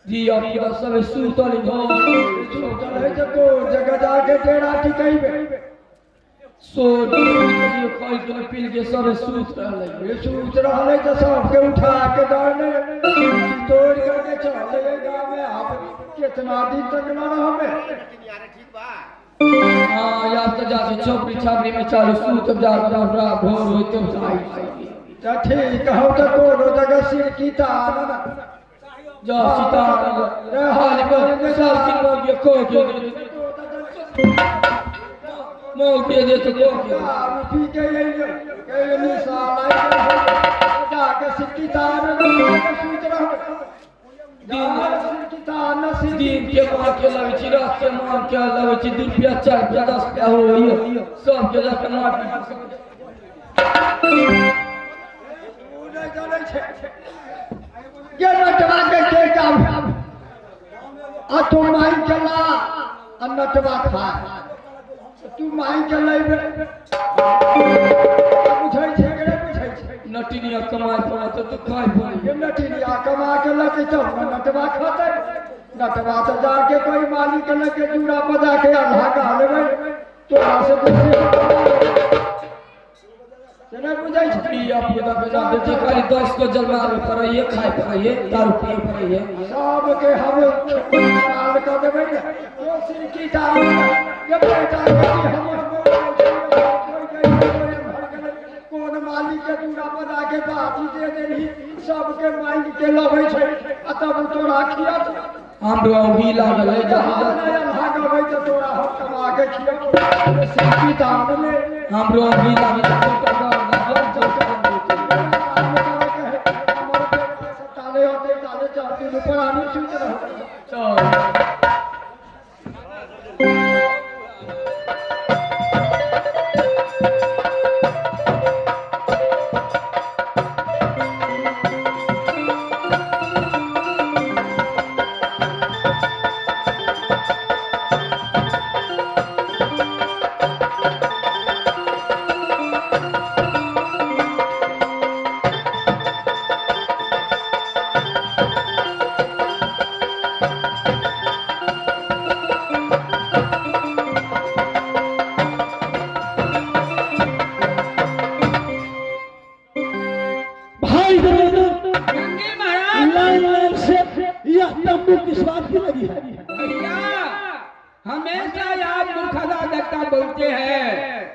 धिया पुता सब सुतल घर सुतल है तो को जगह जाके डेरा टिकैबे सो खाइ के पी के सब सुत रहलै। ये सुत रहलै तो सबके उठा के दौड़ने तोड़ करके चल गए गाँव में। आप कितना दिन तक न रहबे। हाँ यार तो जाके चौपड़ी छापड़ी में चालू सुत जा जा भोर होय तो आई तो ठीक हो तो कोनो जगह सिरकी तार जा सीता हाल में सब सिर को के मौके दे तो को के पी के के निशान जाके सिरकी तार के सुत रहो। दिन दिन के मां के लगे छी रात के मां के लगे छी 2 रुपया 4 रुपया 10 रुपया हो सब के जाके मार के नटवा के के काम आ तू माई चला आ नटवा खा तू माई चलेबे बुझै छै के बुझै छै नटिनिया कमाय पड़त तो खाय पड़ै। ये नटिनिया कमा के लके तब नटवा खाते नटवा तो जाके कोई मालिक लके चूड़ा बजा के आधा खा लेबै तोरा से बेसी से नहीं बुझै छै। धिया पुता के जा दे खाली 10 को जलमावे पड़ैए खाय पड़ैए दारू पिए पड़ैए सबके हम माल कर देबै ने तो सिरकी तार ये बेटा के हमर कोन मालिक के दूरा बजा के बाती दे देली सबके मांग के लबै छै आ तब तोरा खिया हमरो भी लागल है जा भागबै त तोरा हम कमा के खिया सिरकी तार में हमरो भी लागल ताले होते ताले चाहते ऊपर आनी सुत रहो। चल हमेशा याद मूर्खता लगता बोलते हैं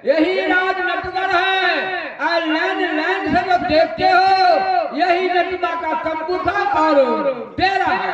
यही राज नटवर है और लाइन लाइन से जब देखते हो यही नटवा का तंबू था और डेरा है।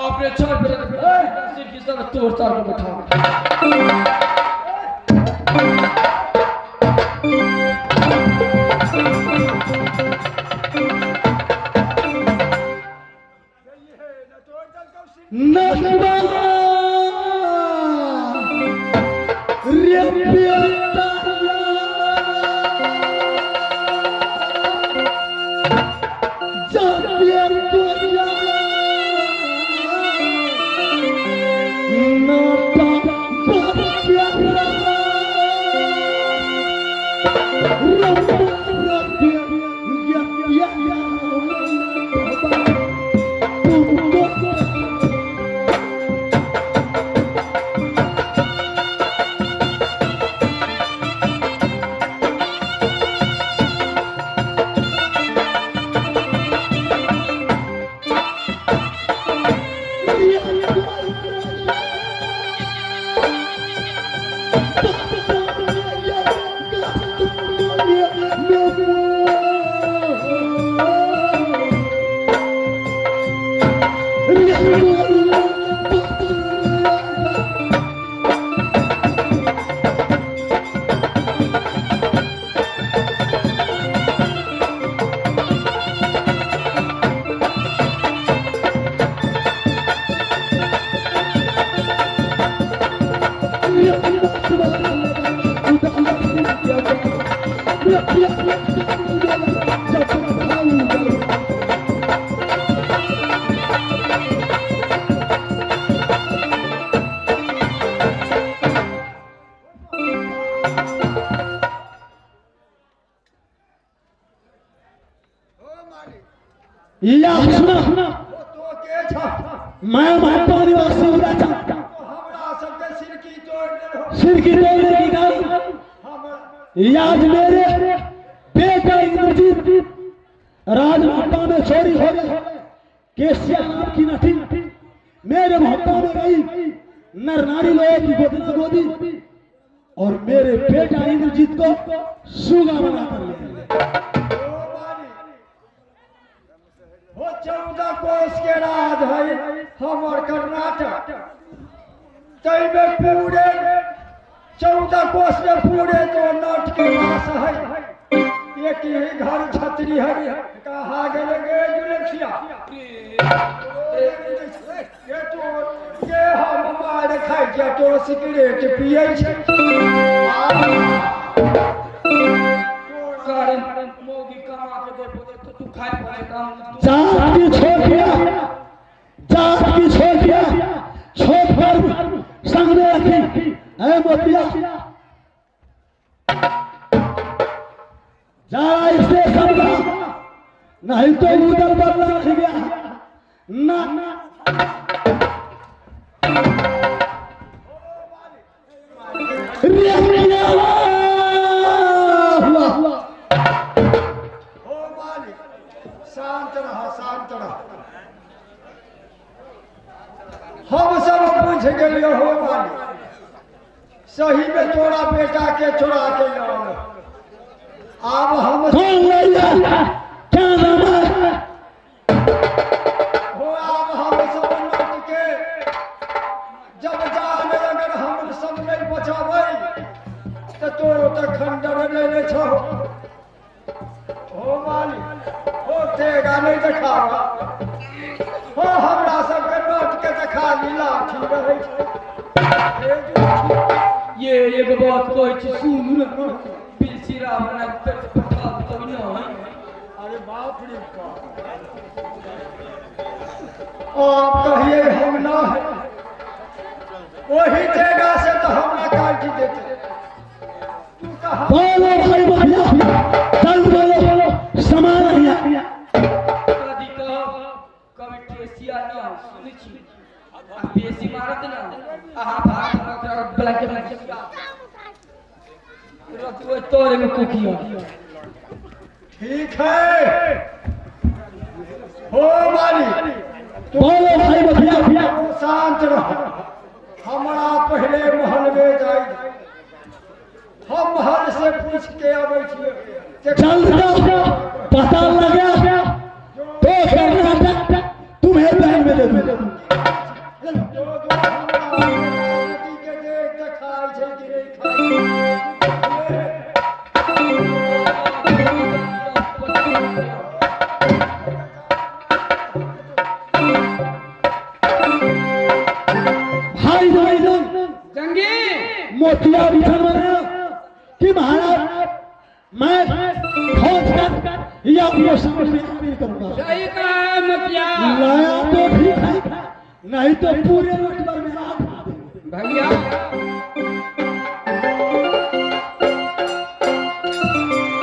अपने छत पर सिर की सब तोड़ ताड़ के बैठा नटवा रे बेटा मैं महात्मा निवासी सिर की तोड़ने की कारण आज मेरे बेटा इंद्रजीत राजमहत्ता में चोरी हो गई। केसिया नाम की नटी मेरे मोहब्बा में गई, नर नारी लोगों की गोदना गोदी और मेरे बेटा इंद्रजीत को सुगा बना कर ले। 14 कोस के राज है हमर कर्नाटक, तैमे पूरे 14 कोस में पूरे तो नट के वास है। एक ही घर छतरी है। कहा गेल गे जुलखिया ये तो के हम मार खाइ छै तो सिगरेट पियै छै। कारण मोगी कमा के दे बोले तो तू खाए पड़े काम। जात की छोटिया, जात की छोटिया छोट पर संग में रखी है मोतिया। जा इससे समझा नहीं तो उधर बदला रख गया ना। शांत रह, शांत रह। हम सब बुझ गेलियो हो मालिक, सही में तोरा बेटा के चोरा के लाओ। अब हम कौन लैया क्या नाम है हो। अब हम सब लौट के जब जान अगर हम सब नहीं बचाबै तो तोरो तो खंडर लेने छो हो मालिक। हो तेगा नहीं देखावा हो, हमरा सबके नोट के देखा लाठी रहै छै। ये एक बात कहै छी सुन न, बिलसिरा बना के पठा तब न। अरे बाप रे बाप, आप कहिए हम ना है वही जगह से तो हमरा काटि देते। तू कहा बोलो भाई भैया, चल बोलो समान है। कदी कह कभी ठेसिया ना सुनै छी आ बेसी मारत ना आहा भात ब्लैक ब्लैक रतुए तोरे में कुकिया। ठीक है हो मालिक, बोलो भाई भैया शांत रहो। हमरा पहले महल में जाई, हम महल से पूछ के आबै छियै। चल जाओ पता लगा तो कर्नाटक तुम्हें बहन में दे दूं। जो जो हमरा बेटी के देख के खाइ छै कि नहि खाइ छै। मोतिया बिछन बनाया कि महाराज मैं खोज कर या वो समझ में आमिर करूंगा। सही कहा है मोतिया। लाया तो ठीक है, नहीं तो पूरे नटवर में आग लगा देंगे। भैया